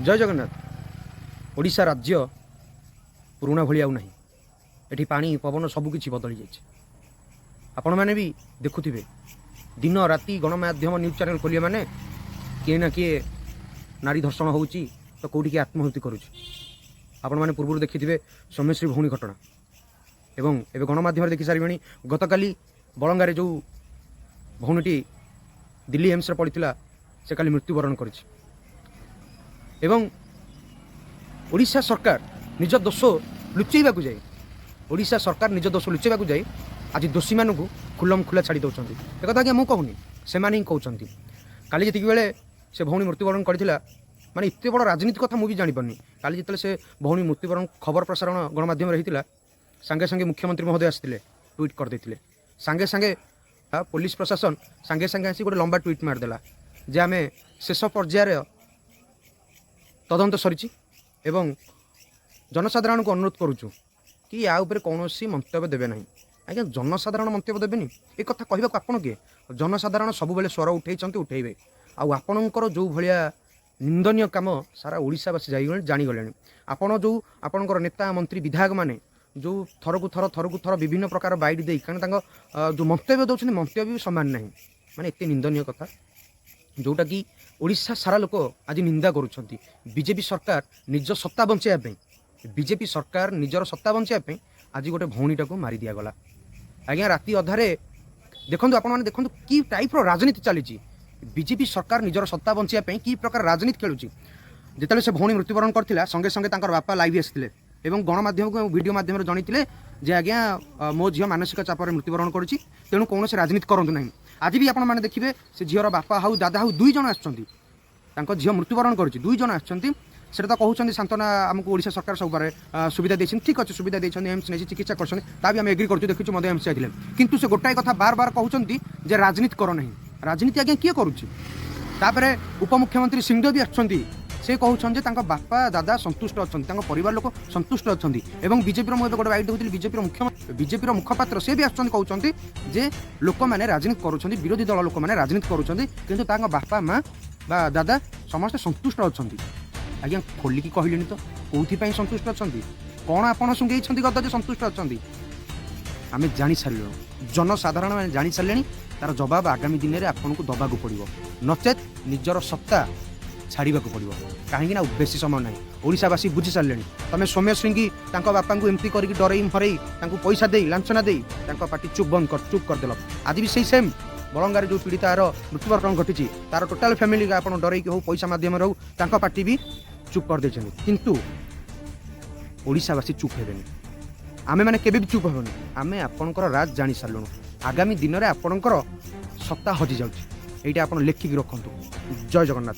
ଜୟ ଜଗନ୍ନାଥ। ଓଡ଼ିଶା ରାଜ୍ୟ ପୁରୁଣା ଭଳି ଆଉ ନାହିଁ। ଏଠି ପାଣି, ପବନ ସବୁକିଛି ବଦଳି ଯାଇଛି। ଆପଣମାନେ ବି ଦେଖୁଥିବେ, ଦିନ ରାତି ଗଣମାଧ୍ୟମ ନ୍ୟୁଜ୍ ଚ୍ୟାନେଲ୍ ଖୋଲିବେ ମାନେ କିଏ ନା କିଏ ନାରୀ ଧର୍ଷଣ ହେଉଛି ତ କେଉଁଠି କିଏ ଆତ୍ମହତ୍ୟା କରୁଛି। ଆପଣମାନେ ପୂର୍ବରୁ ଦେଖିଥିବେ ସୌମ୍ୟଶ୍ରୀ ଭଉଣୀ ଘଟଣା ଏବଂ ଏବେ ଗଣମାଧ୍ୟମରେ ଦେଖି ସାରିବେଣି, ଗତକାଲି ବଳଙ୍ଗାରେ ଯେଉଁ ଭଉଣୀଟି ଦିଲ୍ଲୀ ଏମ୍ସରେ ପଡ଼ିଥିଲା, ସେ କାଲି ମୃତ୍ୟୁବରଣ କରିଛି। ଏବଂ ଓଡ଼ିଶା ସରକାର ନିଜ ଦୋଷ ଲୁଚେଇବାକୁ ଯାଇ, ଓଡ଼ିଶା ସରକାର ନିଜ ଦୋଷ ଲୁଚେଇବାକୁ ଯାଇ ଆଜି ଦୋଷୀମାନଙ୍କୁ ଖୁଲମ ଖୁଲା ଛାଡ଼ି ଦେଉଛନ୍ତି। ଏକଥା ଆଜ୍ଞା ମୁଁ କହୁନି, ସେମାନେ ହିଁ କହୁଛନ୍ତି। କାଲି ଯେତିକି ବେଳେ ସେ ଭଉଣୀ ମୃତ୍ୟୁବରଣ କରିଥିଲା, ମାନେ ଏତେ ବଡ଼ ରାଜନୀତି କଥା ମୁଁ ବି ଜାଣିପାରୁନି। କାଲି ଯେତେବେଳେ ସେ ଭଉଣୀ ମୃତ୍ୟୁବରଣ ଖବର ପ୍ରସାରଣ ଗଣମାଧ୍ୟମରେ ହେଇଥିଲା, ସାଙ୍ଗେ ସାଙ୍ଗେ ମୁଖ୍ୟମନ୍ତ୍ରୀ ମହୋଦୟ ଆସିଥିଲେ, ଟ୍ୱିଟ୍ କରିଦେଇଥିଲେ। ସାଙ୍ଗେ ସାଙ୍ଗେ ପୋଲିସ ପ୍ରଶାସନ ସାଙ୍ଗେ ସାଙ୍ଗେ ଆସି ଗୋଟେ ଲମ୍ବା ଟ୍ୱିଟ୍ ମାରିଦେଲା ଯେ ଆମେ ଶେଷ ପର୍ଯ୍ୟାୟରେ ତଦନ୍ତ ସରିଛି ଏବଂ ଜନସାଧାରଣଙ୍କୁ ଅନୁରୋଧ କରୁଛୁ କି ୟା ଉପରେ କୌଣସି ମନ୍ତବ୍ୟ ଦେବେ ନାହିଁ। ଆଜ୍ଞା, ଜନସାଧାରଣ ମନ୍ତବ୍ୟ ଦେବେନି, ଏ କଥା କହିବାକୁ ଆପଣ କିଏ? ଜନସାଧାରଣ ସବୁବେଳେ ସ୍ୱର ଉଠେଇଛନ୍ତି, ଉଠେଇବେ। ଆଉ ଆପଣଙ୍କର ଯେଉଁ ଭଳିଆ ନିନ୍ଦନୀୟ କାମ ସାରା ଓଡ଼ିଶାବାସୀ ଯାଇଗଲେଣି, ଜାଣିଗଲେଣି। ଆପଣ ଯେଉଁ ଆପଣଙ୍କର ନେତା, ମନ୍ତ୍ରୀ, ବିଧାୟକମାନେ ଯେଉଁ ଥରକୁ ଥର ଥରକୁ ଥର ବିଭିନ୍ନ ପ୍ରକାର ବାଇଟ୍ ଦେଇ, କାରଣ ତାଙ୍କ ଯେଉଁ ମନ୍ତବ୍ୟ ଦେଉଛନ୍ତି, ମନ୍ତବ୍ୟ ବି ସମାନ ନାହିଁ। ମାନେ ଏତେ ନିନ୍ଦନୀୟ କଥା ଯେଉଁଟାକି ଓଡ଼ିଶା ସାରା ଲୋକ ଆଜି ନିନ୍ଦା କରୁଛନ୍ତି। ବିଜେପି ସରକାର ନିଜ ସତ୍ତା ବଞ୍ଚାଇବା ପାଇଁ, ବିଜେପି ସରକାର ନିଜର ସତ୍ତା ବଞ୍ଚାଇବା ପାଇଁ ଆଜି ଗୋଟେ ଭଉଣୀଟାକୁ ମାରି ଦିଆଗଲା। ଆଜ୍ଞା, ରାତି ଅଧାରେ ଦେଖନ୍ତୁ, ଆପଣମାନେ ଦେଖନ୍ତୁ କି ଟାଇପ୍ର ରାଜନୀତି ଚାଲିଛି। ବିଜେପି ସରକାର ନିଜର ସତ୍ତା ବଞ୍ଚାଇବା ପାଇଁ କି ପ୍ରକାର ରାଜନୀତି ଖେଳୁଛି। ଯେତେବେଳେ ସେ ଭଉଣୀ ମୃତ୍ୟୁବରଣ କରିଥିଲା, ସଙ୍ଗେ ସଙ୍ଗେ ତାଙ୍କର ବାପା ଲାଇଭ୍ ଆସିଥିଲେ ଏବଂ ଗଣମାଧ୍ୟମକୁ ଭିଡ଼ିଓ ମାଧ୍ୟମରେ ଜଣାଇଥିଲେ ଯେ ଆଜ୍ଞା, ମୋ ଝିଅ ମାନସିକ ଚାପରେ ମୃତ୍ୟୁବରଣ କରୁଛି, ତେଣୁ କୌଣସି ରାଜନୀତି କରନ୍ତୁ ନାହିଁ। ଆଜି ବି ଆପଣମାନେ ଦେଖିବେ, ସେ ଝିଅର ବାପା ହଉ, ଦାଦା ହଉ, ଦୁଇ ଜଣ ଆସୁଛନ୍ତି। ତାଙ୍କ ଝିଅ ମୃତ୍ୟୁବରଣ କରିଛି, ଦୁଇ ଜଣ ଆସୁଛନ୍ତି। ସେଟା ତ କହୁଛନ୍ତି ସାନ୍ତ୍ୱନା, ଆମକୁ ଓଡ଼ିଶା ସରକାର ସବୁବାରେ ସୁବିଧା ଦେଇଛନ୍ତି। ଠିକ୍ ଅଛି, ସୁବିଧା ଦେଇଛନ୍ତି, ଏମ୍ସ ନେଇଛି, ଚିକିତ୍ସା କରୁଛନ୍ତି, ତା ବି ଆମେ ଏଗ୍ରି କରୁଛୁ, ଦେଖିଛୁ ମଧ୍ୟ ଏମ୍ସ ଯାଇଥିଲେ। କିନ୍ତୁ ସେ ଗୋଟାଏ କଥା ବାର ବାର କହୁଛନ୍ତି ଯେ ରାଜନୀତି କର ନାହିଁ। ରାଜନୀତି ଆଜ୍ଞା କିଏ କରୁଛି? ତାପରେ ଉପମୁଖ୍ୟମନ୍ତ୍ରୀ ସିଂଦେଓ ବି ଆସୁଛନ୍ତି, ସେ କହୁଛନ୍ତି ଯେ ତାଙ୍କ ବାପା, ଦାଦା ସନ୍ତୁଷ୍ଟ ଅଛନ୍ତି, ତାଙ୍କ ପରିବାର ଲୋକ ସନ୍ତୁଷ୍ଟ ଅଛନ୍ତି। ଏବଂ ବିଜେପିର ମୁଁ ଏବେ ଗୋଟେ ବାଇଟ୍ ଦେଖୁଥିଲି, ବିଜେପିର ମୁଖପାତ୍ର ସେ ବି ଆସୁଛନ୍ତି, କହୁଛନ୍ତି ଯେ ଲୋକମାନେ ରାଜନୀତି କରୁଛନ୍ତି, ବିରୋଧୀ ଦଳ ଲୋକମାନେ ରାଜନୀତି କରୁଛନ୍ତି, କିନ୍ତୁ ତାଙ୍କ ବାପା, ମା ବା ଦାଦା ସମସ୍ତେ ସନ୍ତୁଷ୍ଟ ଅଛନ୍ତି। ଆଜ୍ଞା, ଖୋଲିକି କହିଲେନି ତ, କୋଉଥିପାଇଁ ସନ୍ତୁଷ୍ଟ ଅଛନ୍ତି? କ'ଣ ଆପଣ ଶୁଙ୍ଘେଇଛନ୍ତି ଗଦ ଯେ ସନ୍ତୁଷ୍ଟ ଅଛନ୍ତି? ଆମେ ଜାଣିସାରିଲୁଣୁ, ଜନସାଧାରଣ ମାନେ ଜାଣିସାରିଲେଣି। ତାର ଜବାବ ଆଗାମୀ ଦିନରେ ଆପଣଙ୍କୁ ଦେବାକୁ ପଡ଼ିବ, ନଚେତ୍ ନିଜର ସତ୍ତା ଛାଡ଼ିବାକୁ ପଡ଼ିବ। କାହିଁକି ନା ଆଉ ବେଶୀ ସମୟ ନାହିଁ। ଓଡ଼ିଶାବାସୀ ବୁଝି ସାରିଲେଣି। ତମେ ସୌମ୍ୟଶ୍ରୀଙ୍କି ତାଙ୍କ ବାପାଙ୍କୁ ଏମିତି କରିକି ଡରେଇ ମରେଇ, ତାଙ୍କୁ ପଇସା ଦେଇ, ଲାଞ୍ଚନା ଦେଇ ତାଙ୍କ ପାଟି ଚୁପ୍ ବନ୍ଦ କର ଚୁପ୍ କରିଦେଲ। ଆଜି ବି ସେଇ ସେମ୍ ବଳଙ୍ଗାରେ ଯେଉଁ ପୀଡ଼ିତାର ମୃତ୍ୟୁବରଣ ଘଟିଛି, ତାର ଟୋଟାଲ ଫ୍ୟାମିଲିକୁ ଆପଣ ଡରେଇକି ହଉ, ପଇସା ମାଧ୍ୟମରେ ହଉ, ତାଙ୍କ ପାଟି ବି ଚୁପ୍ କରିଦେଇଛନ୍ତି। କିନ୍ତୁ ଓଡ଼ିଶାବାସୀ ଚୁପ୍ ହେବେନି। ଆମେମାନେ କେବେ ବି ଚୁପ୍ ହେବନି। ଆମେ ଆପଣଙ୍କର ରାଜ ଜାଣି ସାରିଲୁଣୁ। ଆଗାମୀ ଦିନରେ ଆପଣଙ୍କର ସତ୍ତା ହଜିଯାଉଛି, ଏଇଟା ଆପଣ ଲେଖିକି ରଖନ୍ତୁ। ଜୟ ଜଗନ୍ନାଥ।